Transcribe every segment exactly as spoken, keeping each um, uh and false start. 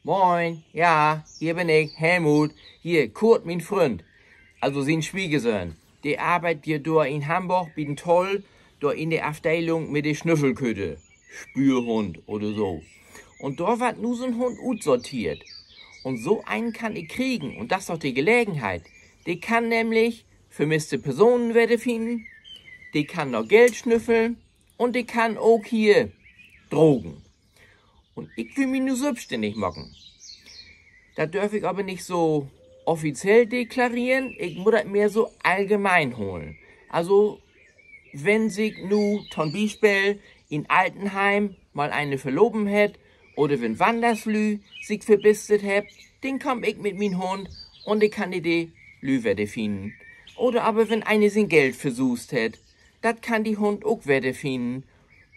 Moin, ja, hier bün ik, Helmut. Hier, Kurt, mien Fründ. Also sien Swiegersöhn. De arbeidt hier dor in Hamborg bi den Toll, dor in de Afdelung mit de Snüffelköter. Spürhund oder so. Un dor warrt nu so'n Hund utsorteert. Un so een kann ik kriegen, un dat is doch de Gelegenheit. De kann nämlich vermisste Personen wedderfinnen, de kann na Geld snüffeln un de kann ok hier drogen. Un ik will mi nu sülvstännig maken. Dat dörf ik aver nich so offiziell deklareren, ik mutt dat mehr so allgemein holen. Also, wenn sik nu to'n Bispeel in Altenheim mal een verlopen hett oder wenn Wanderslüüd sik verbistet hebbt, denn kaam ik mit mien Hund un de kann de, de Lüüd wedderfinnen. Oder aver wenn een sien Geld versuust hett, dat kann de Hund ok wedderfinnen.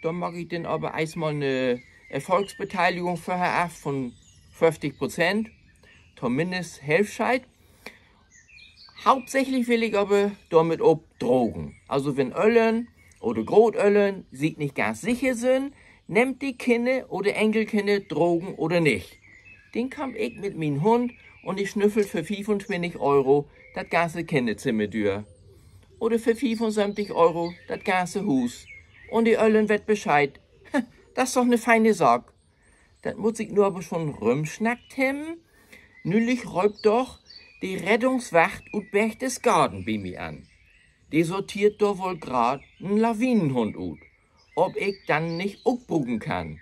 Dor maak ik denn aver eerstmal 'ne Erfolgsbeteiligung vörher af vun föfftig Prozent, tominnst Hälfscheed. Hauptsächlich will ik aver dormit op Drogen. Also wenn Öllern oder Grootöllern sik nich ganz sicher sünd, nehmt de Kinner oder Enkelkinner Drogen oder nich, denn kaam ik mit mien Hund un de snüffelt för fiefuntwintig Euro dat ganze Kinnerzimmer dör. Oder för fiefunsöventig Euro dat ganze Huus. Un de Öllern weet Bescheed. Dat is doch 'ne feine Saak. Dat mutt sik nu aver schon rümsnackt hebben. Nülich rööp doch de Reddungswacht ut Berchtesgaden bi mi an. De sorteert dor woll graad en Lawinenhund ut, of ik den nich ok bruken kann.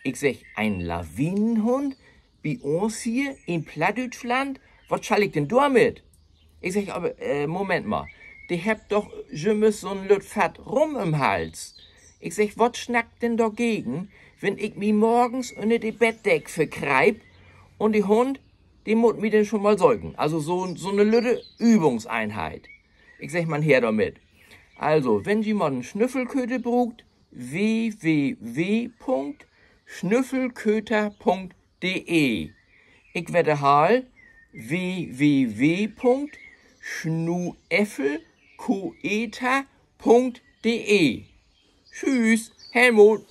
Ik segg: Een Lawinenhund? Bi uns hier in Plattdüütschland? Wat schall ik denn dormit? Ik segg: Aver, äh, Moment mal, de hebbt doch jümmers so'n lütt Fatt Rum üm'n Hals. Ik segg: Wat snackt denn dorgegen, wenn ik mi morgens ünner de Bettdeck verkruup un de Hund, de mutt mi denn schon mal söken? Also so, so 'ne lütte Übungseinheit. Ik segg: Man her dormit. Also, wenn ji mal en Snüffelköter bruukt, w w w Punkt snüffelköter Punkt de. Ik wedderhaal: w w w Punkt snueffelköter Punkt de. Tschüss, Helmut.